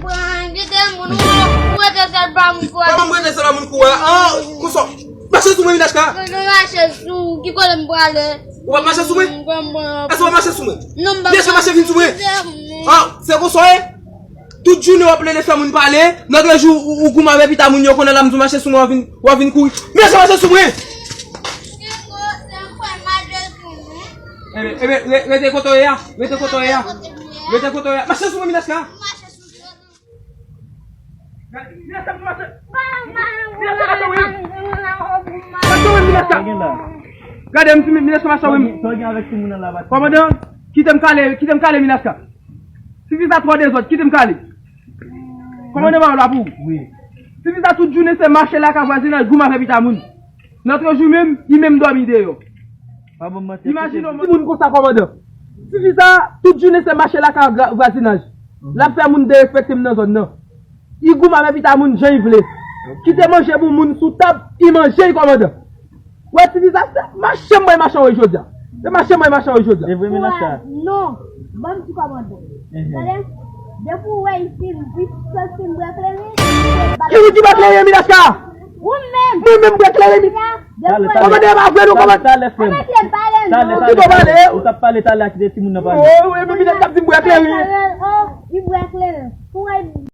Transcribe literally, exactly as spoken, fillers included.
Pran, kite moun ou, ou rete sèl pa moun kou a. Kòman m rete sèl pa moun kou a? An, konsa. Mache sou mwen, Minachka. Mwen mache sou, ki kote m prale? Ou p ap mache sou mwen? Èske w ap mache sou mwen? Non, m p ap mache. Minachka, mache vin sou mwen. An, se konsa w ye? Tout jounen w ap rele fè moun pale, lòt jou ou, ou goumen avè pita moun yo konnen la m di w mache sou mwen w ap vin, w ap vin kouri. Minachka, mache sou mwen! Ebyen, ebyen, re- rete kote w ye a, rete kote w ye a. Rete kote w ye a. Mache sou mwen, Minachka. Minachka, mache. Minachka, mache, wi. Mache, wi, Minachka. Gade, m di, Minachka, mache, wi. Sa w gen avèk timoun nan la, Bat? Kòmandan, kite m kale, kite m kale, Minachka. Tifi sa twò dezòd, kite m kale. Kòmandan, ba w la pou ou. Wi. Tifi sa tout jounen se mache lakay vwazinaj, goumen avè pita moun. Lòt jou menm, li menm dòmi deyò. Pa ban m manti, kite. Imajine yon timoun konsa, kòmandan. Tifi sa tout jounen se mache lakay vwazinaj. L ap fè moun derespekte m nan zòn nan. Li goumen avè pita moun jan li vle. Kite manje pou moun sou tab, li manje, kòmandan. Wè, tifi sa, se mache m bay mache w jodi a. Se mache m bay mache w jodi a. E vre, Minachka? Non, ban m di kòmandan. Tande, depi w wè isit, m di sòs fin bwè kleren. Ki moun ki bwè kleren, Minachka? Ou menm. Mwen menm bwè kleren, mi- Talè, talè. Kòmandan, e pa vre, non, kòmandan. Talè, frè m. Talè, frè m. Ou t ap pale talè a, kite timoun nan pale. Oh, e, Minachka ap di m bwè kleren. Oh, li bwè kleren. Pou wè